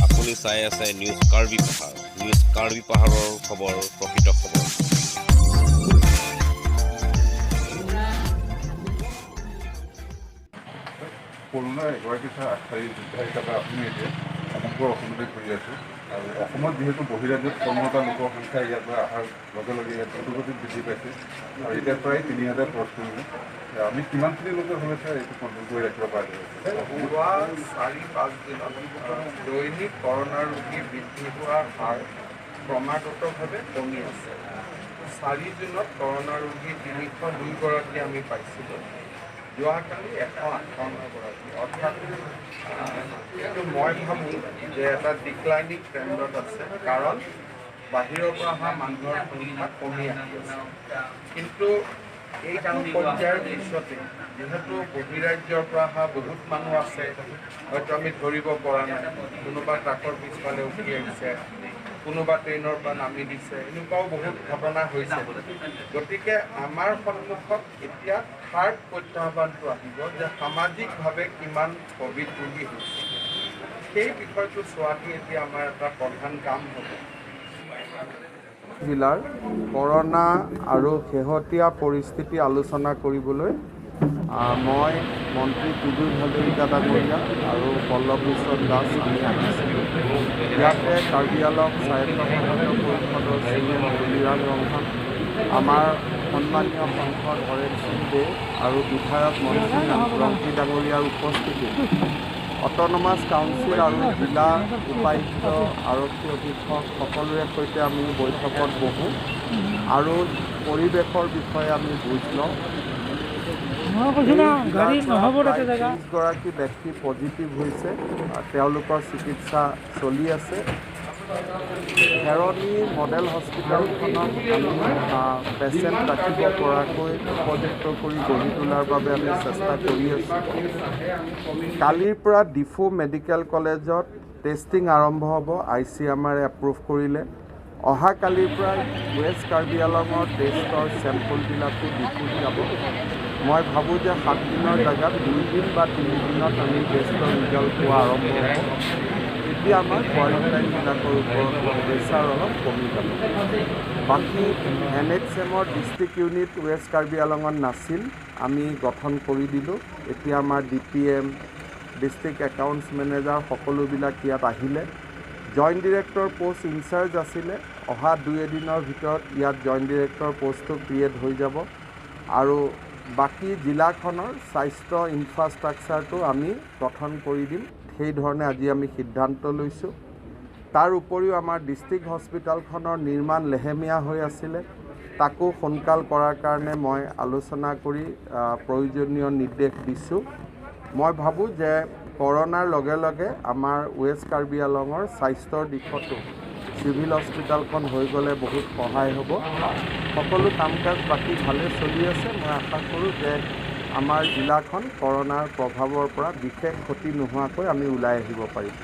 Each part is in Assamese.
আপুনি চাই আছে নিউজ কাৰ্বি পাহাৰ। নিউজ কাৰ্বি পাহাৰৰ খবৰ প্ৰকৃত খবৰ। কৰোণাৰ এগৰাকী ছাৰ আগশাৰীৰ যোদ্ধা হিচাপে আপুনি এতিয়া সমগ্ৰ অসমতে ঘূৰি আছে আৰু অসমত যিহেতু বহিৰাজ্যত কৰ্মৰত লোকৰ সংখ্যা ইয়াৰ পৰা অহাৰ লগে লগে ইয়াত দ্ৰুতগতিত বৃদ্ধি পাইছে আৰু এতিয়া প্ৰায় 3000 ক্ৰছ কৰিলে। আমি কিমানখিনি লোকে হ'লে ছাৰ এইটো কণ্ট্ৰল কৰি ৰাখিব পৰা যাব? যোৱা 4-5 দিনত দৈনিক কৰোণা ৰোগী বৃদ্ধি হোৱাৰ হাৰ ক্ৰমাগতভাৱে কমি আছে। 4 জুনত কৰোণা ৰোগী 302 গৰাকী আমি পাইছিলোঁ, যোৱাকালি 158 গৰাকী। অৰ্থাৎ এইটো মই ভাবোঁ যে এটা ডিক্লাইনিং ট্ৰেণ্ডত আছে, কাৰণ বাহিৰৰ পৰা অহা মানুহৰ সংখ্যা কমি আহি আছে। কিন্তু এইটো পৰ্যায়ৰ পিছতে যিহেতু বহিৰাজ্যৰ পৰা অহা বহুত মানুহ আছে, হয়তো আমি ধৰিব পৰা নাই, কোনোবা ট্ৰাকৰ পিছফালে উঠি আহিছে, কোনোবা ট্ৰেইনৰ পৰা নামি দিছে, এনেকুৱাও বহুত ঘটনা হৈছে। গতিকে আমাৰ সন্মুখত এতিয়া থাৰ্ড প্ৰত্যাহ্বানটো আহিব যে সামাজিকভাৱে কিমান ক'ভিড ৰোগী হৈছে, সেই বিষয়টো চোৱাটো এতিয়া আমাৰ এটা প্ৰধান কাম হ'ব। জিলাৰ কৰোণা আৰু শেহতীয়া পৰিস্থিতি আলোচনা কৰিবলৈ মই, মন্ত্ৰী পীযুষ হাজৰিকা ডাঙৰীয়া আৰু পল্লৱ লোচন দাস আমি আহিছিলোঁ। ইয়াতে কাৰ্বি আংলং স্বায়ত্তশাসিত পৰিষদৰ চি এম তুলিৰাম ৰংহাং, আমাৰ সন্মানীয় সাংসদ হৰেণ সিং দে আৰু বিধায়ক মনসিং ৰংপি ডাঙৰীয়াৰ উপস্থিতিত অট'নমাছ কাউন্সিল আৰু জিলা উপায়ুক্ত, আৰক্ষী অধীক্ষক সকলোৰে সৈতে আমি বৈঠকত বহোঁ আৰু পৰিৱেশৰ বিষয়ে আমি বুজ লওঁ। মই কৈছোঁ না, গাড়ী নহ'ব তাতে জেগা। 30 গৰাকী ব্যক্তি পজিটিভ হৈছে আৰু তেওঁলোকৰ চিকিৎসা চলি আছে। খেৰণি মডেল হস্পিটেলখনক আমি পেচেণ্ট ৰাখিব পৰাকৈ উপযুক্ত কৰি গঢ়ি তোলাৰ বাবে আমি চেষ্টা কৰি আছোঁ। কালিৰ পৰা ডিফু মেডিকেল কলেজত টেষ্টিং আৰম্ভ হ'ব, আইচিএমআৰে এপ্ৰুভ কৰিলে। অহাকালিৰ পৰা ৱেষ্ট কাৰ্বি আংলঙৰ টেষ্টৰ চেম্পলবিলাকো ডিফুত যাব। মই ভাবোঁ যে 7 দিনৰ জেগাত 2 দিন বা 3 দিনত আমি টেষ্টৰ ৰিজাল্ট পোৱা আৰম্ভ হ'ব। তেতিয়া আমাৰ কোৱাৰেণ্টাইনবিলাকৰ ওপৰত প্ৰেছাৰ অলপ কমি যাব। বাকী এনএইচএমৰ ডিষ্ট্ৰিক্ট ইউনিট ৱেষ্ট কাৰ্বি আংলঙত নাছিল, আমি গঠন কৰি দিলোঁ। এতিয়া আমাৰ ডিপিএম, ডিষ্ট্ৰিক্ট একাউণ্টছ মেনেজাৰ সকলোবিলাক ইয়াত আহিলে। জইণ্ট ডিৰেক্টৰ পষ্ট ইনচাৰ্জ আছিলে, অহা দুই এদিনৰ ভিতৰত ইয়াত জইণ্ট ডিৰেক্টৰ পষ্টটো ক্ৰিয়েট হৈ যাব আৰু বাকী জিলাখনৰ স্বাস্থ্য ইনফ্ৰাষ্ট্ৰাকচাৰটো আমি গঠন কৰি দিম, সেই ধৰণে আজি আমি সিদ্ধান্ত লৈছোঁ। তাৰ উপৰিও আমাৰ ডিষ্ট্ৰিক্ট হস্পিটেলখনৰ নিৰ্মাণ লেহেমীয়া হৈ আছিলে, তাকো সোনকাল কৰাৰ কাৰণে মই আলোচনা কৰি প্ৰয়োজনীয় নিৰ্দেশ দিছোঁ। মই ভাবোঁ যে কৰোণাৰ লগে লগে আমাৰ ৱেষ্ট কাৰ্বি আংলঙৰ স্বাস্থ্যৰ দিশতো চিভিল হস্পিটেলখন হৈ গ'লে বহুত সহায় হ'ব। সকলো কাম কাজ বাকী ভালে চলি আছে। মই আশা কৰোঁ যে আমাৰ জিলাখন কৰোণাৰ প্ৰভাৱৰ পৰা বিশেষ ক্ষতি নোহোৱাকৈ আমি ওলাই আহিব পাৰিম।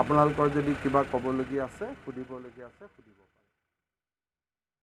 আপোনালোকৰ যদি কিবা ক'বলগীয়া আছে, সুধিবলগীয়া আছে, সুধিব।